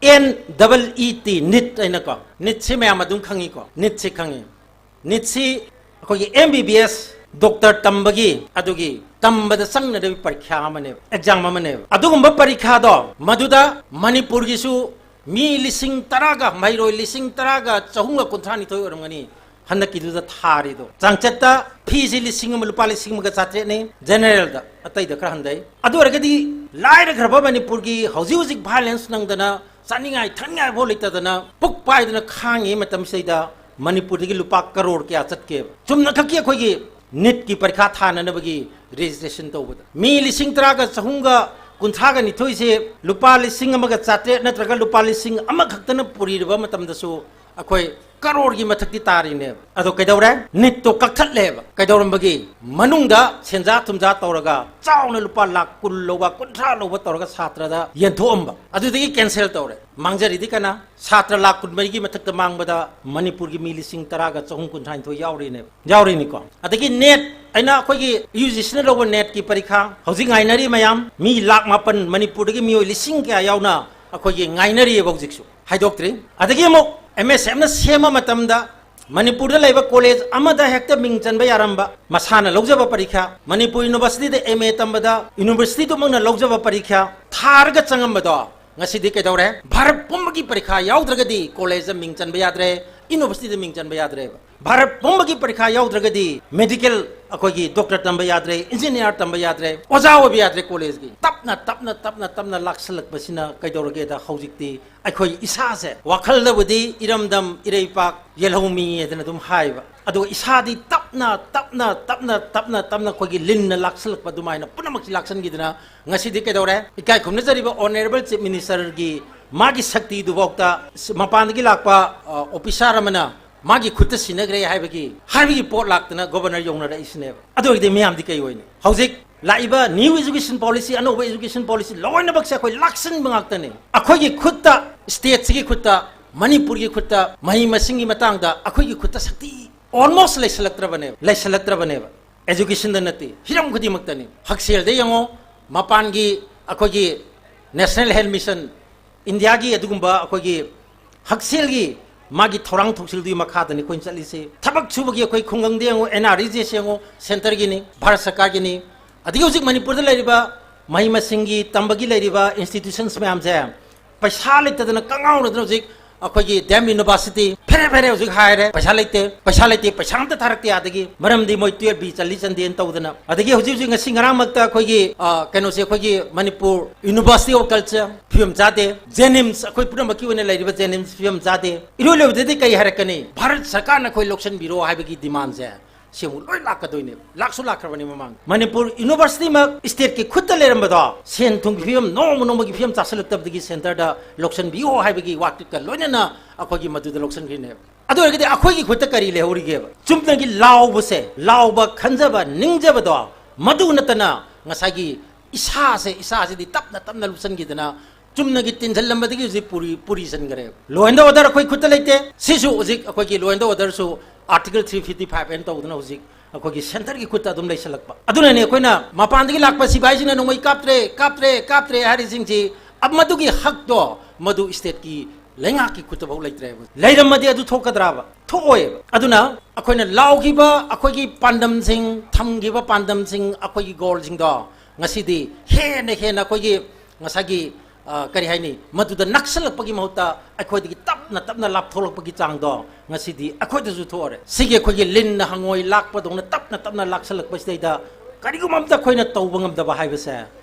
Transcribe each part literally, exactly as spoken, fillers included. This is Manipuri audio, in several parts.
N double E T, NEET ꯍꯥꯏꯅꯀꯣ꯫ NEETꯁꯤ ꯃꯌꯥꯝ ꯑꯗꯨꯝ ꯈꯪꯉꯤꯀꯣ, NEETꯁꯤ ꯈꯪꯉꯤ꯫ NEETꯁꯤ ꯑꯩꯈꯣꯏꯒꯤ M B B S doctor ꯇꯝꯕꯒꯤ, ꯑꯗꯨꯒꯤ ꯇꯝꯕꯗ ꯆꯪꯅꯗꯕ ꯄꯔꯤꯈ꯭ꯌꯥ ꯑꯃꯅꯦꯕ, exam ꯑꯃꯅꯦꯕ꯫ ꯑꯗꯨꯒꯨꯝꯕ ꯄꯔꯤꯈ꯭ꯌꯥꯗꯣ ꯃꯗꯨꯗ ꯃꯅꯤꯄꯨꯔꯒꯤꯁꯨ ꯃꯤ ꯂꯤꯁꯤꯡ ꯇꯔꯥꯒ, ꯃꯍꯩꯔꯣꯏ ꯂꯤꯁꯤꯡ ꯇꯔꯥꯒ ꯆꯍꯨꯝꯒ ꯀꯨꯟꯊ꯭ꯔꯥ ꯅꯤꯊꯣꯏ ꯑꯣꯏꯔꯝꯒꯅꯤ ꯍꯟꯗꯛꯀꯤꯗꯨꯗ ꯊꯥꯔꯤꯗꯣ꯫ ꯆꯥꯡꯆꯠꯇ feeꯁꯤ ꯂꯤꯁꯤꯡ ꯑꯃ, ꯂꯨꯄꯥ ꯂꯤꯁꯤꯡ ꯑꯃꯒ ꯆꯥꯇ꯭ꯔꯦꯠꯅꯤ, generalꯗ, ꯑꯇꯩꯗ ꯈꯔ ꯍꯟꯊꯩ꯫ ꯑꯗꯨ ꯑꯣꯏꯔꯒꯗꯤ ꯂꯥꯏꯔꯈ꯭ꯔꯕ ꯃꯅꯤꯄꯨꯔꯒꯤ ꯍꯧꯖꯤꯛ ꯍꯧꯖꯤꯛ violence ꯅꯪꯗꯅ ꯆꯥꯅꯤꯡꯉꯥꯏ ꯊꯛꯅꯤꯡꯉꯥꯏ ꯐꯥꯎ ꯂꯩꯇꯗꯅ ꯄꯨꯛ ꯄꯥꯏꯗꯅ ꯈꯥꯡꯉꯤ ꯃꯇꯝꯁꯤꯗꯩꯗ ꯃꯅꯤꯄꯨꯔꯗꯒꯤ ꯂꯨꯄꯥ ꯀꯔꯣꯔ ꯀꯌꯥ ꯆꯠꯀꯦꯕ? ꯆꯨꯝꯅꯈꯛꯀꯤ ꯑꯩꯈꯣꯏꯒꯤ NEETꯀꯤ ꯄꯔꯤꯈꯥ ꯊꯥꯅꯅꯕꯒꯤ registration ꯇꯧꯕꯗ ꯃꯤ ꯂꯤꯁꯤꯡ ꯇꯔꯥꯒ ꯆꯍꯨꯝꯒ ꯀꯨꯟꯊ꯭ꯔꯥꯒ ꯅꯤꯊꯣꯏꯁꯦ ꯂꯨꯄꯥ ꯂꯤꯁꯤꯡ ꯑꯃꯒ ꯆꯥꯇ꯭ꯔꯦꯠ ꯅꯠꯇ꯭ꯔꯒ ꯂꯨꯄꯥ ꯂꯤꯁꯤꯡ ꯑꯃꯈꯛꯇꯅ ꯄꯨꯔꯤꯔꯕ ꯃꯇꯝꯗꯁꯨ ꯑꯩꯈꯣꯏ ꯀꯔꯣꯔꯒꯤ ꯃꯊꯛꯇꯤ ꯇꯥꯔꯤꯅꯦꯕ꯫ ꯑꯗꯣ ꯀꯩꯗꯧꯔꯦ? NEETꯇꯣ ꯀꯛꯊꯠꯂꯦꯕ꯫ ꯀꯩꯗꯧꯔꯝꯕꯒꯤ? ꯃꯅꯨꯡꯗ ꯁꯦꯟꯖꯥ ꯊꯨꯝꯖꯥ ꯇꯧꯔꯒ ꯆꯥꯎꯅ ꯂꯨꯄꯥ ꯂꯥꯈ ꯀꯨꯟ ꯂꯧꯕ, ꯀꯨꯟꯊ꯭ꯔꯥ ꯂꯧꯕ ꯇꯧꯔꯒ ꯁꯥꯇ꯭ꯔꯗ ꯌꯦꯟꯊꯣꯛꯑꯝꯕ꯫ ꯑꯗꯨꯗꯒꯤ cancel ꯇꯧꯔꯦ꯫ ꯃꯥꯡꯖꯔꯤꯗꯤ ꯀꯅꯥ? ꯁꯥꯇ꯭ꯔ ꯂꯥꯈ ꯀꯨꯟꯃꯔꯤꯒꯤ ꯃꯊꯛꯇ ꯃꯥꯡꯕꯗ ꯃꯅꯤꯄꯨꯔꯒꯤ ꯃꯤ ꯂꯤꯁꯤꯡ ꯇꯔꯥꯒ ꯆꯍꯨꯝ ꯀꯨꯟꯊ꯭ꯔꯥ ꯅꯤꯊꯣꯏ ꯌꯥꯎꯔꯤꯅꯦꯕ, ꯌꯥꯎꯔꯤꯅꯤꯀꯣ꯫ ꯑꯗꯒꯤ NEET ꯍꯥꯏꯅ ꯑꯩꯈꯣꯏꯒꯤ UGCꯅ ꯂꯧꯕ NEETꯀꯤ ꯄꯔꯤꯈꯥ ꯍꯧꯖꯤꯛ ꯉꯥꯏꯅꯔꯤ ꯃꯌꯥꯝ, ꯃꯤ ꯂꯥꯈ ꯃꯥꯄꯟ, ꯃꯅꯤꯄꯨꯔꯗꯒꯤ ꯃꯤꯑꯣꯏ ꯂꯤꯁꯤꯡ ꯀꯌꯥ ꯌꯥꯎꯅ ꯑꯩꯈꯣꯏꯒꯤ ꯉꯥꯏꯅꯔꯤꯑꯕ ꯍꯧꯖꯤꯛꯁꯨ꯫ ꯍꯥꯏꯗꯣꯛꯇ꯭ꯔꯤ꯫ ꯑꯗꯒꯤ ꯑꯃꯨꯛ MSFꯅ ꯁꯦꯝꯕ ꯃꯇꯝꯗ ꯃꯅꯤꯄꯨꯔꯗ ꯂꯩꯕ ꯀꯣꯂꯦꯖ ꯑꯃꯗ ꯍꯦꯛꯇ ꯃꯤꯡ ꯆꯟꯕ ꯌꯥꯔꯝꯕ, ꯃꯁꯥꯅ ꯂꯧꯖꯕ ꯄꯔꯤꯈ꯭ꯌꯥ, ꯃꯅꯤꯄꯨꯔ ꯌꯨꯅꯤꯚꯔꯁꯤꯇꯤꯗ MA ꯇꯝꯕꯗ ꯌꯨꯅꯤꯚꯔꯁꯤꯇꯤꯗꯨꯃꯛꯅ ꯂꯧꯖꯕ ꯄꯔꯤꯈ꯭ꯌꯥ ꯊꯥꯔꯒ ꯆꯪꯉꯝꯕꯗꯣ ꯉꯁꯤꯗꯤ ꯀꯩꯗꯧꯔꯦ? ꯚꯥꯔꯠ ꯄꯨꯝꯕꯒꯤ ꯄꯔꯤꯈꯥ ꯌꯥꯎꯗ꯭ꯔꯒꯗꯤ ꯀꯣꯂꯦꯖꯇ ꯃꯤꯡ ꯆꯟꯕ ꯌꯥꯗ꯭ꯔꯦ, ꯌꯨꯅꯤꯚꯔꯁꯤꯇꯤꯗ ꯃꯤꯡ ꯆꯟꯕ ꯌꯥꯗ꯭ꯔꯦꯕ꯫ ꯚꯥꯔꯠ ꯄꯨꯝꯕꯒꯤ ꯄꯔꯤꯈꯥ ꯌꯥꯎꯗ꯭ꯔꯒꯗꯤ medical, ꯑꯩꯈꯣꯏꯒꯤ doctor ꯇꯝꯕ ꯌꯥꯗ꯭ꯔꯦ, engineer ꯇꯝꯕ ꯌꯥꯗ꯭ꯔꯦ, ꯑꯣꯖꯥ ꯑꯣꯏꯕ ꯌꯥꯗ꯭ꯔꯦ ꯀꯣꯂꯦꯖꯀꯤ꯫ ꯇꯞꯅ, ꯇꯞꯅ, ꯇꯞꯅ, ꯇꯞꯅ ꯂꯥꯛꯁꯜꯂꯛꯄꯁꯤꯅ ꯀꯩꯗꯧꯔꯒꯦꯗ ꯍꯧꯖꯤꯛꯇꯤ ꯑꯩꯈꯣꯏ ꯏꯁꯥꯁꯦ ꯋꯥꯈꯜꯗꯕꯨꯗꯤ ꯏꯔꯝꯗꯝ ꯏꯔꯩꯄꯥꯛ ꯌꯦꯜꯍꯧꯃꯤ ꯍꯥꯏꯗꯅ ꯑꯗꯨꯝ ꯍꯥꯏꯕ, ꯑꯗꯨꯒ ꯏꯁꯥꯗꯤ ꯇꯞꯅ, ꯇꯞꯅ, ꯇꯞꯅ, ꯇꯞꯅ, ꯇꯞꯅ ꯑꯩꯈꯣꯏꯒꯤ ꯂꯤꯟꯅ ꯂꯥꯛꯁꯜꯂꯛꯄ ꯑꯗꯨꯃꯥꯏꯅ ꯄꯨꯝꯅꯃꯛꯁꯤ ꯂꯥꯛꯁꯟꯈꯤꯗꯅ ꯉꯁꯤꯗꯤ ꯀꯩꯗꯧꯔꯦ? ꯏꯀꯥꯏ ꯈꯨꯝꯅꯖꯔꯤꯕ Honourable Chief Ministerꯒꯤ ꯃꯥꯒꯤ ꯁꯛꯇꯤꯗꯨꯐꯥꯎꯗ ꯃꯄꯥꯟꯗꯒꯤ ꯂꯥꯛꯄ, ꯑ, officer ꯑꯃꯅ ꯃꯥꯒꯤ ꯈꯨꯠꯇ ꯁꯤꯟꯅꯈ꯭ꯔꯦ ꯍꯥꯏꯕꯒꯤ, ꯍꯥꯏꯕꯒꯤ ꯄꯣꯠ ꯂꯥꯛꯇꯅ governor ꯌꯧꯅꯔꯛꯏꯁꯤꯅꯦꯕ꯫ ꯑꯗꯨ ꯑꯣꯏꯔꯗꯤ ꯃꯤꯌꯥꯝꯗꯤ ꯀꯩ ꯑꯣꯏꯅꯤ? ꯍꯧꯖꯤꯛ ꯂꯥꯛꯏꯕ new education policy, ꯑꯅꯧꯕ education policy ꯂꯣꯏꯅꯃꯛꯁꯦ ꯑꯩꯈꯣꯏ ꯂꯥꯛꯁꯤꯟꯕ ꯉꯥꯛꯇꯅꯦ꯫ ꯑꯩꯈꯣꯏꯒꯤ ꯈꯨꯠꯇ, stateꯁꯤꯒꯤ ꯈꯨꯠꯇ, ꯃꯅꯤꯄꯨꯔꯒꯤ ꯈꯨꯠꯇ ꯃꯍꯩ ꯃꯁꯤꯡꯒꯤ ꯃꯇꯥꯡꯗ ꯑꯩꯈꯣꯏꯒꯤ ꯈꯨꯠꯇ ꯁꯛꯇꯤ almost ꯂꯩꯁꯜꯂꯛꯇ꯭ꯔꯕꯅꯦꯕ, ꯂꯩꯁꯜꯂꯛꯇ꯭ꯔꯕꯅꯦꯕ꯫ Educationꯗ ꯅꯠꯇꯦ, ꯍꯤꯔꯝ ꯈꯨꯗꯤꯡꯃꯛꯇꯅꯤ꯫ ꯍꯛꯁꯦꯜꯗ ꯌꯦꯡꯉꯣ, ꯃꯄꯥꯟꯒꯤ ꯑꯩꯈꯣꯏꯒꯤ National Health Mission, ꯏꯟꯗꯤꯌꯥꯒꯤ ꯑꯗꯨꯒꯨꯝꯕ ꯑꯩꯈꯣꯏꯒꯤ ꯍꯛꯁꯦꯜꯒꯤ ꯃꯥꯒꯤ ꯊꯧꯔꯥꯡ ꯊꯧꯁꯤꯜꯗꯨꯒꯤ ꯃꯈꯥꯗꯅꯤ ꯑꯩꯈꯣꯏꯅ ꯆꯠꯂꯤꯁꯤ꯫ ꯊꯕꯛ ꯁꯨꯕꯒꯤ ꯑꯩꯈꯣꯏ ꯈꯨꯡꯒꯪꯗ ꯌꯦꯡꯉꯨ, ꯑꯦꯟ ꯑꯥꯔ ꯏ ꯖꯤ ꯑꯦꯁ ꯌꯦꯡꯉꯨ, ꯁꯦꯟꯇꯔꯒꯤꯅꯤ, ꯚꯥꯔꯠ ꯁꯔꯀꯥꯔꯒꯤꯅꯤ꯫ ꯑꯗꯒꯤ ꯍꯧꯖꯤꯛ ꯃꯅꯤꯄꯨꯔꯗ ꯂꯩꯔꯤꯕ ꯃꯍꯩ ꯃꯁꯤꯡꯒꯤ ꯇꯝꯕꯒꯤ ꯂꯩꯔꯤꯕ institutions ꯃꯌꯥꯝꯁꯦ ꯄꯩꯁꯥ ꯂꯩꯇꯗꯅ ꯀꯪꯉꯥꯎꯅꯗꯅ ꯍꯧꯖꯤꯛ ꯑꯩꯈꯣꯏꯒꯤ ꯗꯤ ꯑꯦꯝ ꯌꯨꯅꯤꯚꯔꯁꯤꯇꯤ ꯐꯦꯔꯦ ꯐꯦꯔꯦ ꯍꯧꯖꯤꯛ ꯍꯥꯏꯔꯦ, ꯄꯩꯁꯥ ꯂꯩꯇꯦ, ꯄꯩꯁꯥ ꯂꯩꯇꯦ, ꯄꯩꯁꯥ ꯑꯝꯇ ꯊꯥꯔꯛꯇꯦ ꯑꯗꯒꯤ, ꯃꯔꯝꯗꯤ ꯃꯣꯏ ꯇꯨꯌꯦꯜꯐ ꯕꯤ ꯆꯜꯂꯤ ꯆꯟꯗꯦꯅ ꯇꯧꯗꯅ꯫ ꯑꯗꯒꯤ ꯍꯧꯖꯤꯛ ꯍꯧꯖꯤꯛ ꯉꯁꯤ ꯉꯔꯥꯡꯃꯛꯇ ꯑꯩꯈꯣꯏꯒꯤ, ꯑ, ꯀꯩꯅꯣꯁꯦ, ꯑꯩꯈꯣꯏꯒꯤ ꯃꯅꯤꯄꯨꯔ ꯌꯨꯅꯤꯚꯔꯁꯤꯇꯤ ꯑꯣꯐ ꯀꯜꯆꯔ ꯐꯤꯕꯝ ꯆꯥꯗꯦ, ꯖꯦꯅꯤꯝꯁ ꯑꯩꯈꯣꯏ ꯄꯨꯝꯅꯃꯛꯀꯤ ꯑꯣꯏꯅ ꯂꯩꯔꯤꯕ ꯖꯦꯅꯤꯝꯁ ꯐꯤꯕꯝ ꯆꯥꯗꯦ꯫ ꯏꯔꯣꯏ ꯂꯣꯏꯕꯗꯗꯤ ꯀꯩ ꯍꯥꯏꯔꯛꯀꯅꯤ? ꯚꯥꯔꯠ ꯁꯔꯀꯥꯔꯅ ꯑꯩꯈꯣꯏ ꯂꯧꯁꯤꯟꯕꯤꯔꯣ ꯍꯥꯏꯕꯒꯤ ꯗꯤꯃꯥꯟꯁꯦ ꯁꯤ ꯑꯃꯨꯛ ꯂꯣꯏ ꯂꯥꯛꯀꯗꯣꯏꯅꯦ, ꯂꯥꯛꯁꯨ ꯂꯥꯛꯈ꯭ꯔꯕꯅꯤ ꯃꯃꯥꯡ꯫ ꯃꯅꯤꯄꯨꯔ ꯌꯨꯅꯤꯚꯔꯁꯤꯇꯤꯃꯛ ꯁ꯭ꯇꯦꯠꯀꯤ ꯈꯨꯠꯇ ꯂꯩꯔꯝꯕꯗꯣ, ꯁꯦꯟ ꯊꯨꯝꯒꯤ ꯐꯤꯕꯝ ꯅꯣꯡꯃ ꯅꯣꯡꯃꯒꯤ ꯐꯤꯕꯝ ꯆꯥꯁꯤꯜꯂꯛꯇꯕꯗꯒꯤ ꯁꯦꯟꯇꯔꯗ ꯂꯧꯁꯤꯟꯕꯤꯌꯣ ꯍꯥꯏꯕꯒꯤ ꯋꯥꯀꯠꯀ ꯂꯣꯏꯅꯅ ꯑꯩꯈꯣꯏꯒꯤ ꯃꯗꯨꯗ ꯂꯧꯁꯤꯟꯈ꯭ꯔꯤꯅꯦꯕ꯫ ꯑꯗꯨ ꯑꯣꯏꯔꯒꯗꯤ ꯑꯩꯈꯣꯏꯒꯤ ꯈꯨꯠꯇ ꯀꯔꯤ ꯂꯩꯍꯧꯔꯤꯒꯦꯕ? ꯆꯨꯝꯅꯒꯤ ꯂꯥꯎꯕꯁꯦ, ꯂꯥꯎꯕ, ꯈꯟꯖꯕ, ꯅꯤꯡꯖꯕꯗꯣ, ꯃꯗꯨ ꯅꯠꯇꯅ ꯉꯁꯥꯏꯒꯤ ꯏꯁꯥꯁꯦ, ꯏꯁꯥꯁꯤꯗꯤ ꯇꯞꯅ ꯇꯞꯅ ꯂꯨꯞꯁꯤꯟꯈꯤꯗꯅ ꯆꯨꯝꯅꯒꯤ ꯇꯤꯟꯁꯤꯜꯂꯝꯕꯗꯒꯤ ꯍꯧꯖꯤꯛ ꯄꯨꯔꯤ, ꯄꯨꯔꯤꯁꯤꯟꯈ꯭ꯔꯦ꯫ Law and order ꯑꯩꯈꯣꯏ ꯈꯨꯠꯇ ꯂꯩꯇꯦ꯫ ꯁꯤꯁꯨ ꯍꯧꯖꯤꯛ ꯑꯩꯈꯣꯏꯒꯤ law and orderꯁꯨ Article three fifty five ꯍꯥꯏꯅ ꯇꯧꯗꯅ ꯍꯧꯖꯤꯛ ꯑꯩꯈꯣꯏꯒꯤ ꯁꯦꯟꯇꯔꯒꯤ ꯈꯨꯠꯇ ꯑꯗꯨꯝ ꯂꯩꯁꯜꯂꯛꯄ꯫ ꯑꯗꯨꯅꯅꯦ ꯑꯩꯈꯣꯏꯅ ꯃꯄꯥꯟꯗꯒꯤ ꯂꯥꯛꯄ ꯁꯤꯐꯥꯏꯁꯤꯡꯅ ꯅꯣꯡꯃꯩ ꯀꯥꯞꯇ꯭ꯔꯦ, ꯀꯥꯞꯇ꯭ꯔꯦ, ꯀꯥꯞꯇ꯭ꯔꯦ ꯍꯥꯏꯔꯤꯁꯤꯡꯁꯤ, ꯑ, ꯃꯗꯨꯒꯤ ꯍꯛꯇꯣ ꯃꯗꯨ ꯁ꯭ꯇꯦꯠꯀꯤ ꯂꯩꯉꯥꯛꯀꯤ ꯈꯨꯠꯇꯐꯥꯎ ꯂꯩꯇ꯭ꯔꯦꯕ꯫ ꯂꯩꯔꯝꯃꯗꯤ ꯑꯗꯨ ꯊꯣꯛꯀꯗ꯭ꯔꯥꯕ? ꯊꯣꯛꯑꯣꯏꯕ꯫ ꯑꯗꯨꯅ ꯑꯩꯈꯣꯏꯅ ꯂꯥꯎꯈꯤꯕ ꯑꯩꯈꯣꯏꯒꯤ ꯄꯥꯟꯗꯝꯁꯤꯡ, ꯊꯝꯈꯤꯕ ꯄꯥꯟꯗꯝꯁꯤꯡ, ꯑꯩꯈꯣꯏꯒꯤ goalꯁꯤꯡꯗꯣ ꯉꯁꯤꯗꯤ ꯍꯦꯟꯅ ꯍꯦꯟꯅ ꯑꯩꯈꯣꯏꯒꯤ ꯉꯁꯥꯏꯒꯤ, ꯑ, ꯀꯔꯤ ꯍꯥꯏꯅꯤ, ꯃꯗꯨꯗ ꯅꯛꯁꯜꯂꯛꯄꯒꯤ ꯃꯍꯨꯠꯇ ꯑꯩꯈꯣꯏꯗꯒꯤ ꯇꯞꯅ ꯇꯞꯅ ꯂꯥꯞꯊꯣꯛꯂꯛꯄꯒꯤ ꯆꯥꯡꯗꯣ ꯉꯁꯤꯗꯤ ꯑꯩꯈꯣꯏꯗꯁꯨ ꯊꯣꯛꯑꯔꯦ꯫ ꯁꯤꯒꯤ ꯑꯩꯈꯣꯏꯒꯤ ꯂꯤꯟꯅ ꯍꯪꯉꯣꯏ ꯂꯥꯛꯄꯗꯧꯅ ꯇꯞꯅ ꯇꯞꯅ ꯂꯥꯛꯁꯜꯂꯛꯄꯁꯤꯗꯩꯗ ꯀꯔꯤꯒꯨꯝꯕ ꯑꯝꯇ ꯑꯩꯈꯣꯏꯅ ꯇꯧꯕ ꯉꯝꯗꯕ ꯍꯥꯏꯕꯁꯦ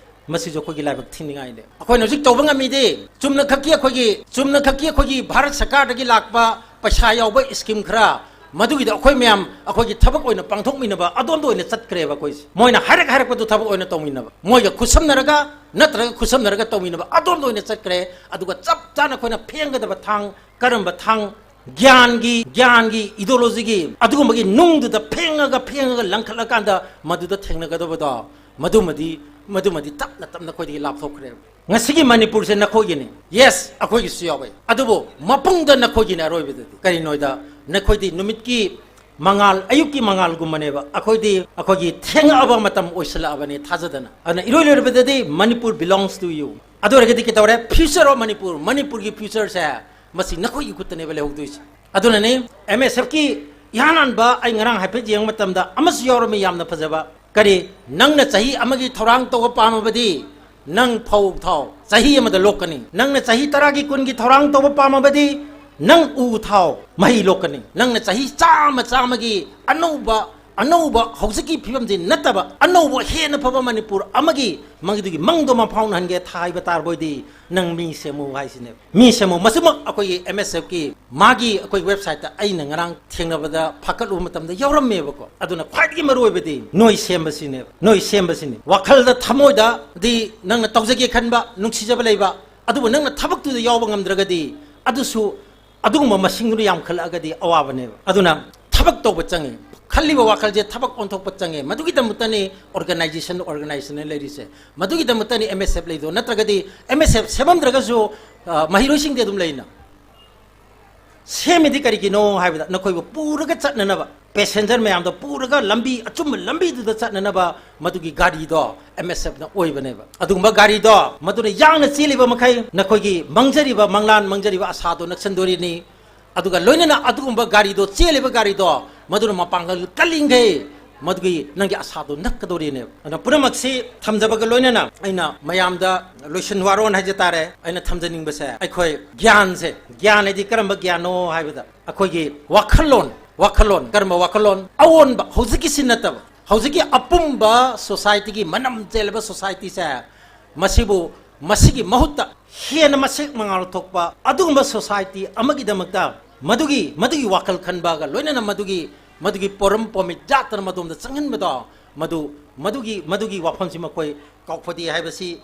ꯃꯁꯤꯁꯨ ꯑꯩꯈꯣꯏꯒꯤ ꯂꯥꯏꯕꯛ ꯊꯤꯅꯤꯡꯉꯥꯏꯅꯦ꯫ ꯑꯩꯈꯣꯏꯅ ꯍꯧꯖꯤꯛ ꯇꯧꯕ ꯉꯝꯃꯤꯗꯤ ꯆꯨꯝꯅ ꯈꯛꯀꯤ ꯑꯩꯈꯣꯏꯒꯤ, ꯆꯨꯝꯅ ꯈꯛꯀꯤ ꯑꯩꯈꯣꯏꯒꯤ ꯚꯥꯔꯠ ꯁꯔꯀꯥꯔꯗꯒꯤ ꯂꯥꯛꯄ ꯄꯩꯁꯥ ꯌꯥꯎꯕ scheme ꯈꯔ, ꯃꯗꯨꯒꯤꯗ ꯑꯩꯈꯣꯏ ꯃꯌꯥꯝ ꯑꯩꯈꯣꯏꯒꯤ ꯊꯕꯛ ꯑꯣꯏꯅ ꯄꯥꯡꯊꯣꯛꯃꯤꯟꯅꯕ ꯑꯗꯣꯝꯗ ꯑꯣꯏꯅ ꯆꯠꯈ꯭ꯔꯦꯕ ꯑꯩꯈꯣꯏꯁꯦ꯫ ꯃꯣꯏꯅ ꯍꯥꯏꯔꯛ ꯍꯥꯏꯔꯛꯄꯗꯨ ꯊꯕꯛ ꯑꯣꯏꯅ ꯇꯧꯃꯤꯟꯅꯕ, ꯃꯣꯏꯒ ꯈꯨꯠꯁꯝꯅꯔꯒ ꯅꯠꯇ꯭ꯔꯒ ꯈꯨꯠꯁꯝꯅꯔꯒ ꯇꯧꯃꯤꯟꯅꯕ ꯑꯗꯣꯝꯗ ꯑꯣꯏꯅ ꯆꯠꯈ꯭ꯔꯦ꯫ ꯑꯗꯨꯒ ꯆꯞ ꯆꯥꯅ ꯑꯩꯈꯣꯏꯅ ꯐꯦꯡꯒꯗꯕ ꯊꯥꯡ ꯀꯔꯝꯕ ꯊꯥꯡ? ꯒ꯭ꯌꯥꯟꯒꯤ, ꯒ꯭ꯌꯥꯟꯒꯤ ideologyꯒꯤ ꯑꯗꯨꯒꯨꯝꯕꯒꯤ ꯅꯨꯡꯗꯨꯗ ꯐꯦꯡꯉꯒ, ꯐꯦꯡꯉꯒ ꯂꯪꯈꯠꯂꯀꯥꯟꯗ ꯃꯗꯨꯗ ꯊꯦꯡꯅꯒꯗꯕꯗꯣ, ꯃꯗꯨꯃꯗꯤ, ꯃꯗꯨꯃꯗꯤ ꯇꯞꯅ ꯇꯞꯅ ꯑꯩꯈꯣꯏꯗꯒꯤ ꯂꯥꯞꯊꯣꯛꯈ꯭ꯔꯦꯕ꯫ ꯉꯁꯤꯒꯤ ꯃꯅꯤꯄꯨꯔꯁꯦ ꯅꯈꯣꯏꯒꯤꯅꯤ꯫ Yes, ꯑꯩꯈꯣꯏꯒꯤꯁꯨ ꯌꯥꯎꯋꯦ꯫ ꯑꯗꯨꯕꯨ ꯃꯄꯨꯡꯗ ꯅꯈꯣꯏꯒꯤꯅꯤ ꯑꯔꯣꯏꯕꯗꯗꯤ꯫ ꯀꯔꯤꯅꯣꯗ ꯅꯈꯣꯏꯗꯤ ꯅꯨꯃꯤꯠꯀꯤ ꯃꯉꯥꯜ, ꯑꯌꯨꯛꯀꯤ ꯃꯉꯥꯜꯒꯨꯝꯕꯅꯦꯕ꯫ ꯑꯩꯈꯣꯏꯗꯤ ꯑꯩꯈꯣꯏꯒꯤ ꯊꯦꯡꯉꯛꯑꯕ ꯃꯇꯝ ꯑꯣꯏꯁꯤꯜꯂꯛꯑꯕꯅꯤ ꯊꯥꯖꯗꯅ꯫ ꯑꯗꯨꯅ ꯏꯔꯣꯏ ꯂꯣꯏꯔꯕꯗꯗꯤ Manipur belongs to you꯫ ꯑꯗꯨ ꯑꯣꯏꯔꯒꯗꯤ ꯀꯩꯗꯧꯔꯦ? Future of Manipur, ꯃꯅꯤꯄꯨꯔꯒꯤ future ꯁꯦ ꯃꯁꯤ ꯅꯈꯣꯏꯒꯤ ꯈꯨꯠꯇꯅꯦꯕ ꯂꯩꯍꯧꯗꯣꯏꯁꯦ꯫ ꯑꯗꯨꯅꯅꯦ M S F ꯀꯤ ꯏꯍꯥꯟ ꯍꯥꯟꯕ ꯑꯩ ꯉꯔꯥꯡ ꯍꯥꯏꯐꯦꯠ ꯌꯦꯡꯕ ꯃꯇꯝꯗ ꯑꯃꯁꯨ ꯌꯥꯎꯔꯝꯃꯤ, ꯌꯥꯝꯅ ꯐꯖꯕ꯫ ꯀꯔꯤ? "ꯅꯪꯅ ꯆꯍꯤ ꯑꯃꯒꯤ ꯊꯧꯔꯥꯡ ꯇꯧꯕ ꯄꯥꯝꯃꯕꯗꯤ ꯅꯪ ꯐꯧ ꯊꯥꯎ, ꯆꯍꯤ ꯑꯃꯗ ꯂꯣꯛꯀꯅꯤ꯫ ꯅꯪꯅ ꯆꯍꯤ ꯇꯔꯥꯒꯤ, ꯀꯨꯟꯒꯤ ꯊꯧꯔꯥꯡ ꯇꯧꯕ ꯄꯥꯝꯃꯕꯗꯤ ꯅꯪ ꯎ ꯊꯥꯎ, ꯃꯍꯩ ꯂꯣꯛꯀꯅꯤ꯫ ꯅꯪꯅ ꯆꯍꯤ ꯆꯥꯝꯃ, ꯆꯥꯝꯃꯒꯤ ꯑꯅꯧꯕ, ꯑꯅꯧꯕ, ꯍꯧꯖꯤꯛꯀꯤ ꯐꯤꯕꯝꯁꯤ ꯅꯠꯇꯕ ꯑꯅꯧꯕ ꯍꯦꯟꯅ ꯐꯕ ꯃꯅꯤꯄꯨꯔ ꯑꯃꯒꯤ ꯃꯗꯨꯒꯤ ꯃꯪꯗꯣ ꯃꯪꯐꯥꯎꯅꯍꯟꯒꯦ ꯍꯥꯏꯕ ꯇꯥꯔꯕ ꯑꯣꯏꯗꯤ ꯅꯪ ꯃꯤ ꯁꯦꯝꯃꯨ" ꯍꯥꯏꯁꯤꯅꯦꯕ꯫ ꯃꯤ ꯁꯦꯝꯃꯨ꯫ ꯃꯁꯤꯃꯛ ꯑꯩꯈꯣꯏꯒꯤ M S F ꯀꯤ ꯃꯥꯒꯤ ꯑꯩꯈꯣꯏ website ꯇ ꯑꯩꯅ ꯉꯔꯥꯡ ꯊꯦꯡꯅꯕꯗ ꯐꯥꯀꯠꯂꯨꯕ ꯃꯇꯝꯗ ꯌꯥꯎꯔꯝꯃꯦꯕꯀꯣ꯫ ꯑꯗꯨꯅ ꯈ꯭ꯋꯥꯏꯗꯒꯤ ꯃꯔꯨꯑꯣꯏꯕꯗꯤ ꯅꯣꯏ ꯁꯦꯝꯕꯁꯤꯅꯦꯕ꯫ ꯅꯣꯏ ꯁꯦꯝꯕꯁꯤꯅꯤ꯫ ꯋꯥꯈꯜꯗ, ꯊꯃꯣꯏꯗꯗꯤ ꯅꯪꯅ ꯇꯧꯖꯒꯦ ꯈꯟꯕ, ꯅꯨꯡꯁꯤꯖꯕ ꯂꯩꯕ, ꯑꯗꯨꯕꯨ ꯅꯪꯅ ꯊꯕꯛꯇꯨꯗ ꯌꯥꯎꯕ ꯉꯝꯗ꯭ꯔꯒꯗꯤ ꯑꯗꯨꯁꯨ ꯑꯗꯨꯒꯨꯝꯕ ꯃꯁꯤꯡꯗꯨꯅ ꯌꯥꯝꯈꯠꯂꯛꯑꯒꯗꯤ ꯑꯋꯥꯕꯅꯦꯕ꯫ ꯑꯗꯨꯅ ꯊꯕꯛ ꯇꯧꯕ ꯆꯪꯉꯤ꯫ ꯈꯜꯂꯤꯕ ꯋꯥꯈꯜꯁꯦ ꯊꯕꯛ ꯑꯣꯟꯊꯣꯛꯄ ꯆꯪꯉꯤ꯫ ꯃꯗꯨꯒꯤꯗꯃꯛꯇꯅꯤ organization, organization ꯂꯩꯔꯤꯁꯦ꯫ ꯃꯗꯨꯒꯤꯗꯃꯛꯇꯅꯤ M S F ꯂꯩꯗꯣ꯫ ꯅꯠꯇ꯭ꯔꯒꯗꯤ M S F ꯁꯦꯝꯃꯝꯗ꯭ꯔꯒꯁꯨ, ꯑ, ꯃꯍꯩꯔꯣꯏꯁꯤꯡꯗꯤ ꯑꯗꯨꯝ ꯂꯩꯅ꯫ ꯁꯦꯝꯃꯤꯗꯤ ꯀꯔꯤꯒꯤꯅꯣ ꯍꯥꯏꯕꯗ ꯅꯈꯣꯏꯕꯨ ꯄꯨꯔꯒ ꯆꯠꯅꯅꯕ, passenger ꯃꯌꯥꯝꯗꯣ ꯄꯨꯔꯒ ꯂꯝꯕꯤ, ꯑꯆꯨꯝꯕ ꯂꯝꯕꯤꯗꯨꯗ ꯆꯠꯅꯅꯕ ꯃꯗꯨꯒꯤ ꯒꯥꯔꯤꯗꯣ M S F ꯅ ꯑꯣꯏꯕꯅꯦꯕ꯫ ꯑꯗꯨꯒꯨꯝꯕ ꯒꯥꯔꯤꯗꯣ ꯃꯗꯨꯅ ꯌꯥꯡꯅ ꯆꯦꯜꯂꯤꯕ ꯃꯈꯩ ꯅꯈꯣꯏꯒꯤ ꯃꯪꯖꯔꯤꯕ, ꯃꯪꯂꯥꯟ ꯃꯪꯖꯔꯤꯕ ꯑꯁꯥꯗꯣ ꯅꯛꯁꯟꯗꯣꯔꯤꯅꯤ꯫ ꯑꯗꯨꯒ ꯂꯣꯏꯅꯅ ꯑꯗꯨꯒꯨꯝꯕ ꯒꯥꯔꯤꯗꯣ, ꯆꯦꯜꯂꯤꯕ ꯒꯥꯔꯤꯗꯣ, ꯃꯗꯨꯅ ꯃꯄꯥꯡꯒꯜ ꯀꯜꯂꯤꯈꯩ ꯃꯗꯨꯒꯤ ꯅꯪꯒꯤ ꯑꯁꯥꯗꯣ ꯅꯛꯀꯗꯧꯔꯤꯅꯦꯕ꯫ ꯑꯗꯨꯅ ꯄꯨꯝꯅꯃꯛꯁꯤ ꯊꯝꯖꯕꯒ ꯂꯣꯏꯅꯅ ꯑꯩꯅ ꯃꯌꯥꯝꯗ ꯂꯣꯏꯁꯤꯟ ꯋꯥꯔꯣꯟ ꯍꯥꯏꯖ ꯇꯥꯔꯦ, ꯑꯩꯅ ꯊꯝꯖꯅꯤꯡꯕꯁꯦ, ꯑꯩꯈꯣꯏ ꯒ꯭ꯌꯥꯟꯁꯦ, ꯒ꯭ꯌꯥꯟ ꯍꯥꯏꯗꯤ ꯀꯔꯝꯕ ꯒ꯭ꯌꯥꯟꯅꯣ ꯍꯥꯏꯕꯗ ꯑꯩꯈꯣꯏꯒꯤ ꯋꯥꯈꯜꯂꯣꯟ, ꯋꯥꯈꯜꯂꯣꯟ, ꯀꯔꯝꯕ ꯋꯥꯈꯜꯂꯣꯟ? ꯑꯑꯣꯟꯕ, ꯍꯧꯖꯤꯛꯀꯤꯁꯤ ꯅꯠꯇꯕ, ꯍꯧꯖꯤꯛꯀꯤ ꯑꯄꯨꯝꯕ society ꯒꯤ ꯃꯅꯝ ꯆꯦꯜꯂꯕ society ꯁꯦ, ꯃꯁꯤꯕꯨ, ꯃꯁꯤꯒꯤ ꯃꯍꯨꯠꯇ ꯍꯦꯟꯅ ꯃꯁꯦꯛ ꯃꯉꯥꯜ ꯊꯣꯛꯄ ꯑꯗꯨꯒꯨꯝꯕ society ꯑꯃꯒꯤꯗꯃꯛꯇ ꯃꯗꯨꯒꯤ, ꯃꯗꯨꯒꯤ ꯋꯥꯈꯜ ꯈꯟꯕꯒ ꯂꯣꯏꯅꯅ ꯃꯗꯨꯒꯤ, ꯃꯗꯨꯒꯤ ꯄꯣꯔꯝ ꯄꯣꯃꯤꯠ ꯌꯥꯠꯇꯅ ꯃꯗꯣꯝꯗ ꯆꯪꯍꯟꯕꯗꯣ, ꯃꯗꯨ, ꯃꯗꯨꯒꯤ, ꯃꯗꯨꯒꯤ ꯋꯥꯐꯝꯁꯤ ꯃꯈꯣꯏ ꯀꯥꯎꯐꯗꯦ ꯍꯥꯏꯕꯁꯤ